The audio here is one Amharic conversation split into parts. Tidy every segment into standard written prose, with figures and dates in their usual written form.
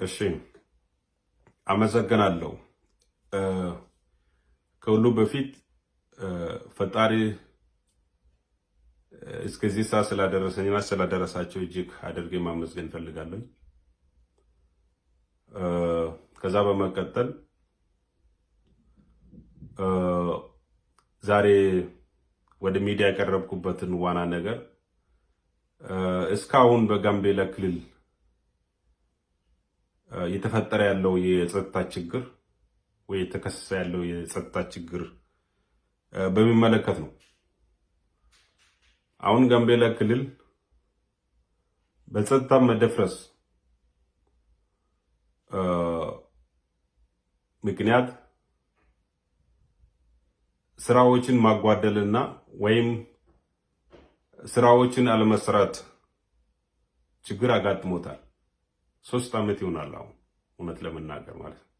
እሺ፣ አመሰግናለሁ። ከሁሉ በፊት ፈጣሪ እስከዚህ ሰዓት ስላደረሰኝና ስላደረሳቸው እጅግ አድርጌ ማመስገን እፈልጋለሁ። ከዛ በመቀጠል ዛሬ ወደ ሚዲያ የቀረብኩበትን ዋና ነገር እስካሁን በጋምቤላ ክልል እየተፈጠረ ያለው የጸጥታ ችግር ወይ የተከሰሰ ያለው የጸጥታ ችግር በሚመለከት ነው። አሁን ጋምቤላ ክልል በጸጥታ መደፍረስ ምክንያት ስራዎችን ማጓደልና ወይም ስራዎችን አለመስራት ችግር አጋጥሞታል። 3 ዓመት ይሆናል አሁን እውነት ለመናገር ማለት ነው።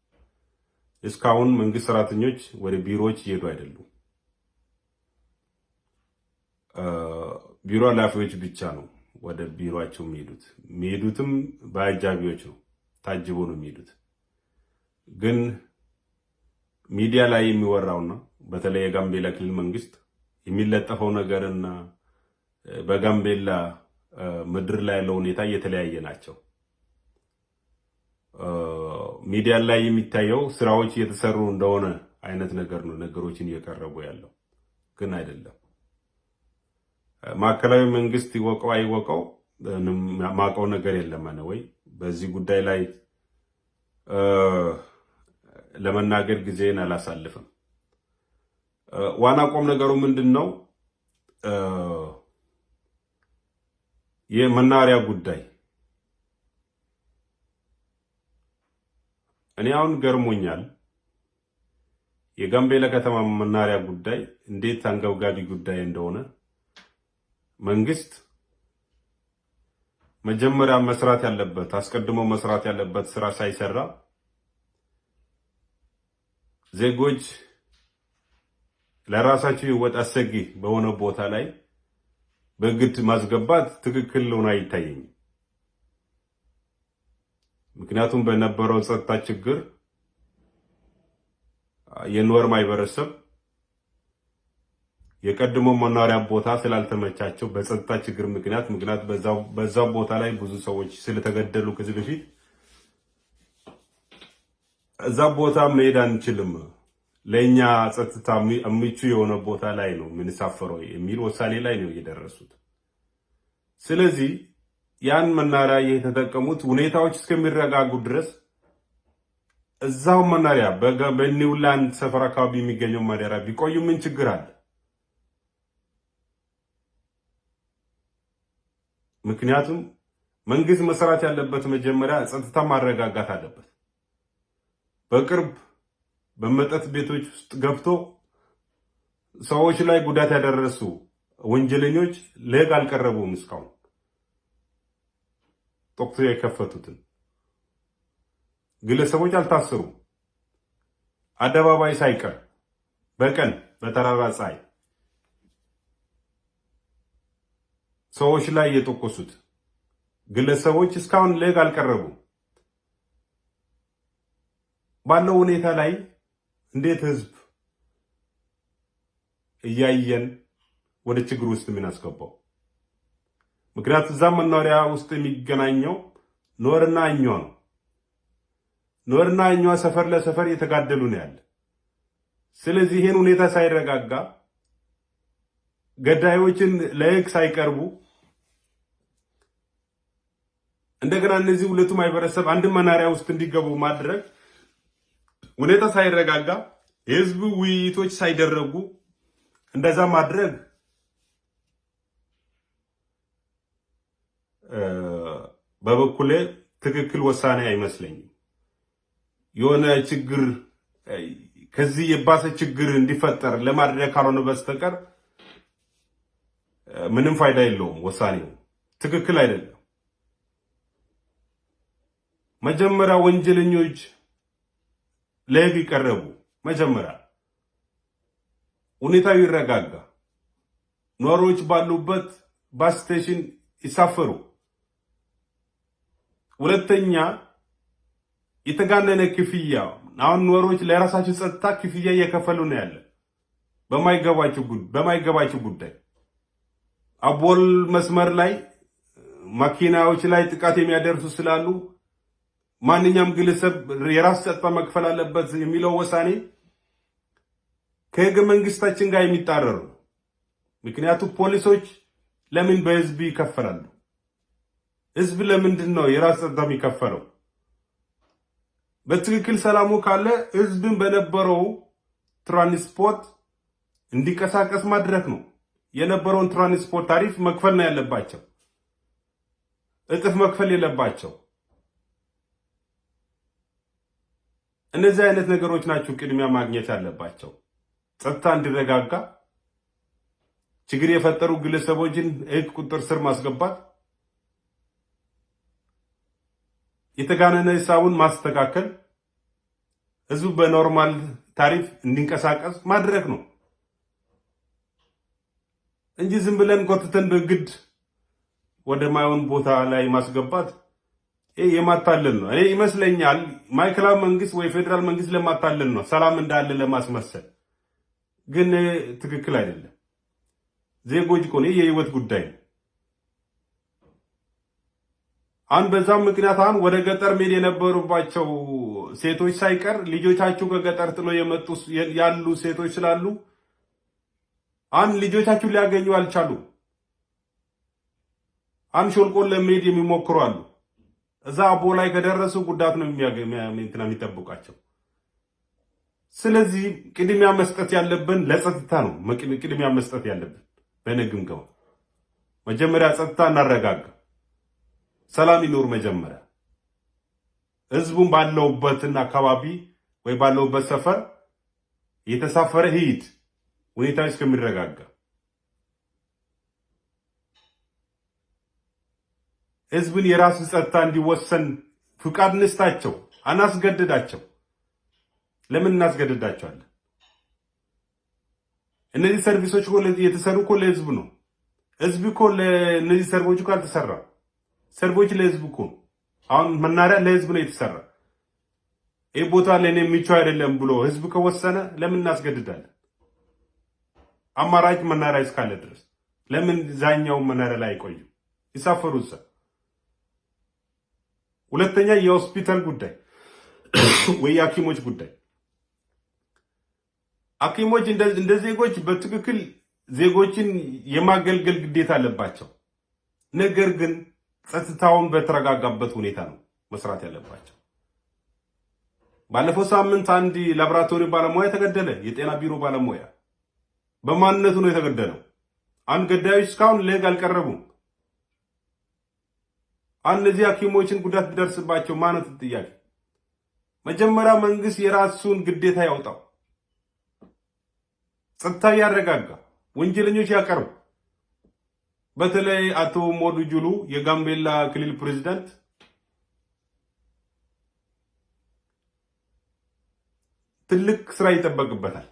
እስካሁን መንግስት ሰራተኞች ወደ ቢሮዎች እየሄዱ አይደሉም። ቢሮ ኃላፊዎች ብቻ ነው ወደ ቢሮቸው የሚሄዱት። የሚሄዱትም በአጃቢዎች ነው፣ ታጅቦ ነው የሚሄዱት። ግን ሚዲያ ላይ የሚወራውና በተለይ የጋምቤላ ክልል መንግስት የሚለጠፈው ነገርና በጋምቤላ ምድር ላይ ያለው ሁኔታ እየተለያየ ናቸው። ሚዲያ ላይ የሚታየው ስራዎች እየተሰሩ እንደሆነ አይነት ነገር ነው ነገሮችን እየቀረቡ ያለው ግን አይደለም። ማዕከላዊ መንግስት ይወቀው አይወቀው ማቀው ነገር የለም ወይ በዚህ ጉዳይ ላይ ለመናገር ጊዜን አላሳልፍም። ዋና ቁም ነገሩ ምንድን ነው? የመናኸሪያ ጉዳይ እኔ አሁን ገርሞኛል። የጋምቤላ ከተማ መናኸሪያ ጉዳይ እንዴት አንገብጋቢ ጉዳይ እንደሆነ መንግስት መጀመሪያ መስራት ያለበት አስቀድሞ መስራት ያለበት ስራ ሳይሰራ ዜጎች ለራሳቸው ሕይወት አሰጊ በሆነ ቦታ ላይ በግድ ማስገባት ትክክል ሆኖ አይታየኝም። ምክንያቱም በነበረው ጸጥታ ችግር የኑዌር ማህበረሰብ የቀድሞ መኖሪያ ቦታ ስላልተመቻቸው በጸጥታ ችግር ምክንያት በዛው ቦታ ላይ ብዙ ሰዎች ስለተገደሉ ከዚህ በፊት እዛ ቦታ መሄድ አንችልም፣ ለእኛ ጸጥታ ምቹ የሆነ ቦታ ላይ ነው የምንሳፈረው የሚል ውሳኔ ላይ ነው የደረሱት። ስለዚህ ያን መናኸሪያ የተጠቀሙት ሁኔታዎች እስከሚረጋጉ ድረስ እዛው መናኸሪያ በኒውላንድ ሰፈር አካባቢ የሚገኘው መናኸሪያ ቢቆዩ ምን ችግር አለ? ምክንያቱም መንግስት መስራት ያለበት መጀመሪያ ጸጥታ ማረጋጋት አለበት። በቅርብ በመጠጥ ቤቶች ውስጥ ገብቶ ሰዎች ላይ ጉዳት ያደረሱ ወንጀለኞች ለሕግ አልቀረቡም እስካሁን። ተኩስ የከፈቱትን ግለሰቦች አልታሰሩም። አደባባይ ሳይቀር በቀን በጠራራ ፀሐይ ሰዎች ላይ የተኮሱት ግለሰቦች እስካሁን ለሕግ አልቀረቡም። ባለው ሁኔታ ላይ እንዴት ህዝብ እያየን ወደ ችግር ውስጥ የምናስገባው? ምክንያቱ እዛ መኖሪያ ውስጥ የሚገናኘው ኖርና እኛ ነው። ኖርና እኛ ሰፈር ለሰፈር እየተጋደሉ ነው ያለ። ስለዚህ ይሄን ሁኔታ ሳይረጋጋ ገዳዮችን ለህግ ሳይቀርቡ እንደገና እነዚህ ሁለቱ ማህበረሰብ አንድ መናሪያ ውስጥ እንዲገቡ ማድረግ ሁኔታ ሳይረጋጋ የህዝብ ውይይቶች ሳይደረጉ እንደዛ ማድረግ በበኩሌ ትክክል ውሳኔ አይመስለኝም። የሆነ ችግር ከዚህ የባሰ ችግር እንዲፈጠር ለማድረግ ካልሆነ በስተቀር ምንም ፋይዳ የለውም። ውሳኔው ትክክል አይደለም። መጀመሪያ ወንጀለኞች ለህግ ይቀረቡ። መጀመሪያ ሁኔታው ይረጋጋ። ነዋሪዎች ባሉበት bus station ይሳፈሩ። ሁለተኛ የተጋነነ ክፍያ፣ አሁን ኑዌሮች ለራሳቸው ጸጥታ ክፍያ እየከፈሉ ነው ያለ በማይገባቸው ጉዳይ። አቦል መስመር ላይ መኪናዎች ላይ ጥቃት የሚያደርሱ ስላሉ ማንኛውም ግለሰብ የራስ ጸጥታ መክፈል አለበት የሚለው ውሳኔ ከህገ መንግስታችን ጋር የሚጣረር ነው። ምክንያቱም ፖሊሶች ለምን በህዝብ ይከፈላሉ? ህዝብ ለምንድን ነው የራስ ጸጥታ የሚከፈለው? በትክክል ሰላሙ ካለ ህዝብን በነበረው ትራንስፖርት እንዲንቀሳቀስ ማድረግ ነው። የነበረውን ትራንስፖርት ታሪፍ መክፈል ነው ያለባቸው። እጥፍ መክፈል የለባቸው። እነዚህ አይነት ነገሮች ናቸው ቅድሚያ ማግኘት ያለባቸው። ጸጥታ እንዲረጋጋ፣ ችግር የፈጠሩ ግለሰቦችን ህግ ቁጥጥር ስር ማስገባት፣ የተጋነነ ሂሳቡን ማስተካከል፣ ህዝቡ በ normal ታሪፍ እንዲንቀሳቀስ ማድረግ ነው እንጂ ዝም ብለን ጎትተን በግድ ወደ ማይሆን ቦታ ላይ ማስገባት ይሄ የማታለል ነው። እኔ ይመስለኛል ማዕከላዊ መንግስት ወይ ፌዴራል መንግስት ለማታለል ነው፣ ሰላም እንዳለ ለማስመሰል፣ ግን ትክክል አይደለም። ዜጎች እኮ ነው፣ የህይወት ጉዳይ ነው። አሁን በዛም ምክንያት አሁን ወደ ገጠር መሄድ የነበሩባቸው ሴቶች ሳይቀር ልጆቻቸው ከገጠር ጥሎ የመጡ ያሉ ሴቶች ስላሉ አሁን ልጆቻቸው ሊያገኙ አልቻሉ። አሁን ሾልቆን ለመሄድ የሚሞክሩ አሉ። እዛ አቦ ላይ ከደረሱ ጉዳት ነው እንትና የሚጠብቃቸው። ስለዚህ ቅድሚያ መስጠት ያለብን ለጸጥታ ነው። ቅድሚያ መስጠት ያለብን በእኔ ግምገማ መጀመሪያ ጸጥታ እናረጋጋ፣ ሰላም ይኖር። መጀመሪያ ህዝቡን ባለውበትና አካባቢ ወይ ባለውበት ሰፈር የተሳፈረ ሂድ ሁኔታው እስከሚረጋጋ ህዝብን የራሱ ጸጥታ እንዲወሰን ፍቃድ ንስታቸው፣ አናስገድዳቸው። ለምን እናስገድዳቸዋለን? እነዚህ service ኦች እኮ የተሰሩ እኮ ለህዝብ ነው። ህዝብ እኮ ለእነዚህ service ኦች እኮ አልተሰራ። service ኦች ለህዝብ እኮ ነው። አሁን መናኸሪያ ለህዝብ ነው የተሰራ። ይህ ቦታ ለእኔ ምቹ አይደለም ብሎ ህዝብ ከወሰነ ለምን እናስገድዳለን? አማራጭ መናኸሪያ እስካለ ድረስ ለምን ዛኛው መናኸሪያ ላይ አይቆዩም? ይሳፈሩ እዛ። ሁለተኛ የሆስፒታል ጉዳይ ወይ የሐኪሞች ጉዳይ። ሐኪሞች እንደ ዜጎች በትክክል ዜጎችን የማገልገል ግዴታ አለባቸው። ነገር ግን ጸጥታውን በተረጋጋበት ሁኔታ ነው መስራት ያለባቸው። ባለፈው ሳምንት አንድ ላቦራቶሪ ባለሙያ ተገደለ። የጤና ቢሮ ባለሙያ በማንነቱ ነው የተገደለው። አንድ ገዳዮች እስካሁን ለሕግ አልቀረቡም። እነዚህ ሐኪሞችን ጉዳት ቢደርስባቸው ማነው ጥያቄ? መጀመሪያ መንግስት የራሱን ግዴታ ያውጣው፣ ጸጥታ ያረጋጋ፣ ወንጀለኞች ያቀርቡ። በተለይ አቶ ኡሞድ ኡጁሉ የጋምቤላ ክልል ፕሬዝዳንት ትልቅ ስራ ይጠበቅበታል።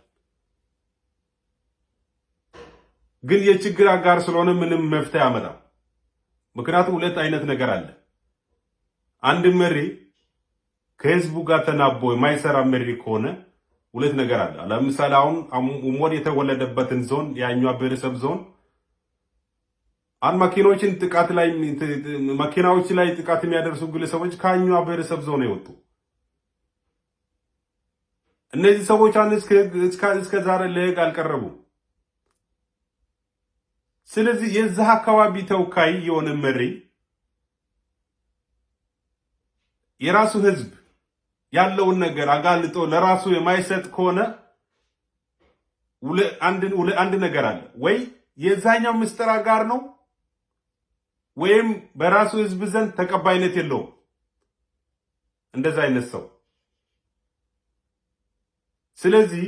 ግን የችግር አጋር ስለሆነ ምንም መፍትሄ አያመጣም። ምክንያቱም ሁለት አይነት ነገር አለ። አንድ መሪ ከህዝቡ ጋር ተናቦ የማይሰራ መሪ ከሆነ ሁለት ነገር አለ። ለምሳሌ አሁን ኡሞድ የተወለደበትን ዞን የአኟ ብሔረሰብ ዞን አንድ መኪኖችን ጥቃት ላይ መኪናዎች ላይ ጥቃት የሚያደርሱ ግለሰቦች ከአኟ ብሔረሰብ ዞን የወጡ እነዚህ ሰዎች አንድ እስከ ዛሬ ለህግ አልቀረቡም። ስለዚህ የዛ አካባቢ ተወካይ የሆነ መሪ የራሱ ህዝብ ያለውን ነገር አጋልጦ ለራሱ የማይሰጥ ከሆነ አንድ ነገር አለ ወይ የዛኛው ምስጢር አጋር ነው ወይም በራሱ ህዝብ ዘንድ ተቀባይነት የለውም። እንደዛ አይነት ሰው። ስለዚህ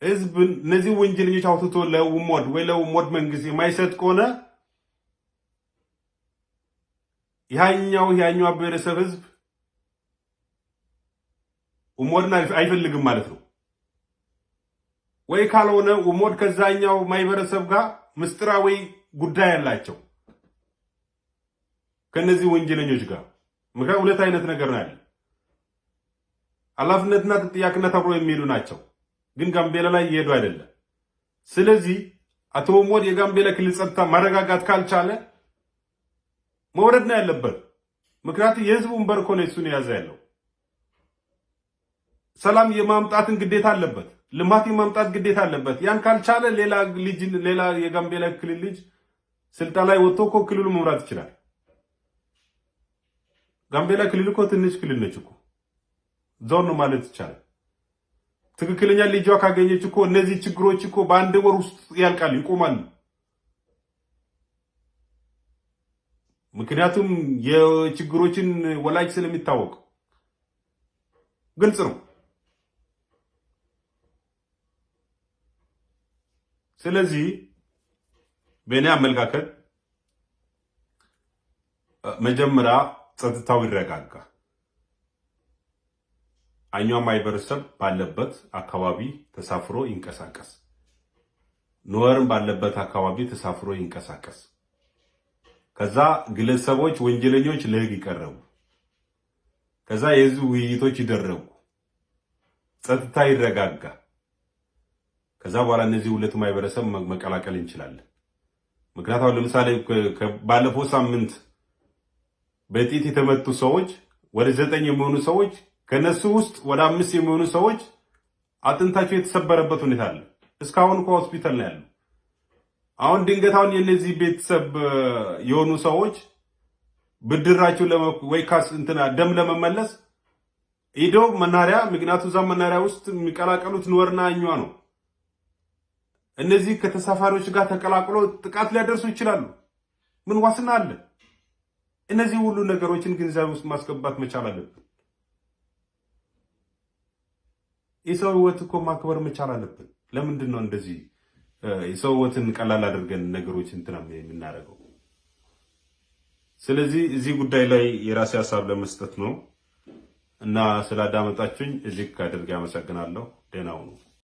ህዝብን እነዚህ ወንጀለኞች አውጥቶ ለውሞድ ወይ ለውሞድ መንግስት የማይሰጥ ከሆነ ያኛው ብሔረሰብ ህዝብ ኡሞድን አይፈልግም ማለት ነው። ወይ ካልሆነ ኡሞድ ከዛኛው ማህበረሰብ ጋር ምስጢራዊ ጉዳይ አላቸው ከነዚህ ወንጀለኞች ጋር። ምክንያቱም ሁለት አይነት ነገር ነው ያለ። ኃላፊነትና ተጠያቂነት አብሮ የሚሄዱ ናቸው። ግን ጋምቤላ ላይ እየሄዱ አይደለም። ስለዚህ አቶ ኡሞድ የጋምቤላ ክልል ጸጥታ ማረጋጋት ካልቻለ መውረድ ነው ያለበት። ምክንያቱም የህዝቡን በር እኮ ነው እሱን የያዘ ያለው። ሰላም የማምጣትን ግዴታ አለበት። ልማት የማምጣት ግዴታ አለበት። ያን ካልቻለ ሌላ ልጅ ሌላ የጋምቤላ ክልል ልጅ ስልጣን ላይ ወጥቶ እኮ ክልሉ መምራት ይችላል። ጋምቤላ ክልል እኮ ትንሽ ክልል ነች እኮ፣ ዞን ነው ማለት ይቻላል። ትክክለኛ ልጇ ካገኘች እኮ እነዚህ ችግሮች እኮ በአንድ ወር ውስጥ ያልቃሉ፣ ይቆማሉ። ምክንያቱም የችግሮችን ወላጅ ስለሚታወቅ ግልጽ ነው። ስለዚህ በእኔ አመለካከት መጀመሪያ ጸጥታው ይረጋጋ። አኟ ማህበረሰብ ባለበት አካባቢ ተሳፍሮ ይንቀሳቀስ፣ ኑዌርም ባለበት አካባቢ ተሳፍሮ ይንቀሳቀስ። ከዛ ግለሰቦች፣ ወንጀለኞች ለህግ ይቀረቡ። ከዛ የህዝብ ውይይቶች ይደረጉ፣ ጸጥታ ይረጋጋ። ከዛ በኋላ እነዚህ ሁለቱ ማህበረሰብ መቀላቀል እንችላለን። ምክንያቱም ለምሳሌ ባለፈው ሳምንት በጥይት የተመቱ ሰዎች ወደ 9 የሚሆኑ ሰዎች ከነሱ ውስጥ ወደ 5 የሚሆኑ ሰዎች አጥንታቸው የተሰበረበት ሁኔታ አለ። እስካሁን እኮ ሆስፒታል ነው ያለው። አሁን ድንገት አሁን የነዚህ ቤተሰብ የሆኑ ሰዎች ብድራቸው ወይ ካስ እንትና ደም ለመመለስ ሂዶ መናሪያ፣ ምክንያቱ እዛ መናሪያ ውስጥ የሚቀላቀሉት ኑዌርና አኟ ነው። እነዚህ ከተሳፋሪዎች ጋር ተቀላቅሎ ጥቃት ሊያደርሱ ይችላሉ። ምን ዋስና አለ? እነዚህ ሁሉ ነገሮችን ግንዛቤ ውስጥ ማስገባት መቻል አለብን። የሰው ሕይወት እኮ ማክበር መቻል አለብን። ለምንድን ነው እንደዚህ የሰው ሕይወትን ቀላል አድርገን ነገሮች እንትና የምናደርገው? ስለዚህ እዚህ ጉዳይ ላይ የራሴ ሀሳብ ለመስጠት ነው እና ስላዳመጣችሁኝ እዚህ አድርጌ አመሰግናለሁ። ደህና ሁኑ።